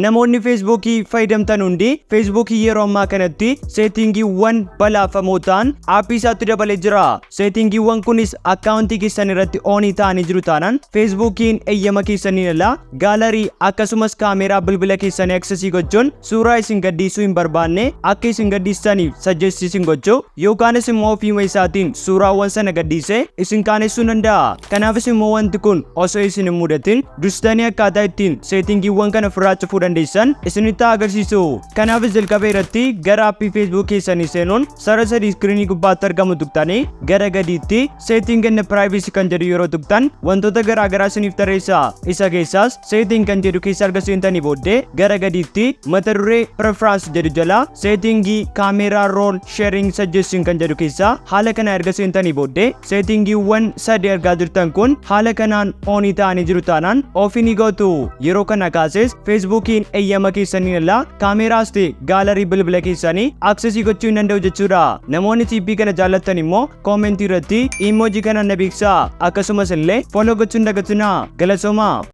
Namoonni Feesbuukii fayyadamtan hundi, Feesbuukii yeroo ammaa kanatti settingiiwwan balaafamoo ta'an aappii isaatti dabalee jira. Settingiiwwan kunis akkaawuntii keessan irratti on ta'anii jiru taanaan, Feesbuukiin eeyyama keessaniin alaa gallery akkasumas kaameeraa bilbila keessanii access gochuun suuraa isin gadhiisuu hin barbaanne akka isin gadhiistaniif suggest isin gochuu yookaanis immoo ofiima isaatiin suuraawwan sana gadhiisee isin qaanessuu danda'a. Kanaafis immoo wanti kun osoo isin hin mudatin dursitanii akkaataa ittiin settingiiwwan kana ofirraa cufuu dandeessan isinitti agarsiisu. Kanaafis jalqaba irratti gara aappii Facebook keessanii seenuun sarara sadii iskiriinii gubbaatti argamu tuqxanii gara gadiitti "Setting and privacy" kan jedhu yeroo tuqxan wantoota garaa garaa isiniif tarreessa. Isa keessaas "Setting" kan jedhu keessa erga seentanii booddee gara gadiitti mata duree "Preference" jedhu jala settingii "Camera roll sharing suggestion" kan jedhu keessa haala kana erga seentanii booddee, settingiiwwan sadi argaa jirtan kun haala kanaan on ta'anii jiru taanaan off ni gootu. Yeroo kana kaases Feesbuukiin eeyyama keessaniin alaa kaameeraas ta'e gallery bilbila keessanii access gochuu hin danda'u jechuudha. Namoonni tip kana jaallattan immoo comment irratti emoji kana na beeksisaa. Akkasumas illee follow gochuun dagatinaa. Galatoomaa.